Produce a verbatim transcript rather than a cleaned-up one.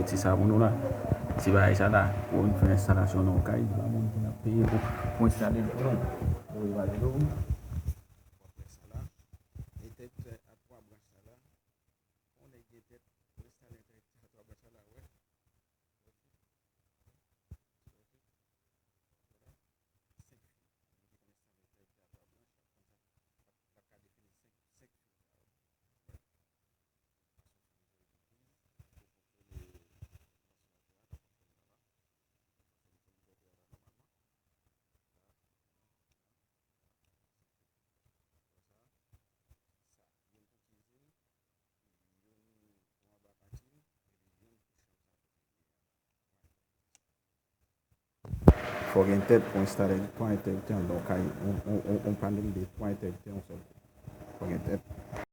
Ti sa pou nou la. Ti bagay sa la. Pou nou fè enstalasyon nan yon kay, nou pa moun ki n ap peye pou, pou enstale l pou nou. Ou imajine w. W ap wè sa la. Entèptè a twa branch sa la. Yon nèg gen tèt, pou enstale entèptè a twa branch sa la, wè. Senk fil. Moun ki konn enstale entèptè a twa branch, l ap konn sa. L ap, l ap ka defini senk, senk fil sa yo. Fò gen tèt pou enstale twa entèptè anndan yon kay, yon, yon, yon, yon panèl de twa entèptè yon sèl kou. Fò gen tèt.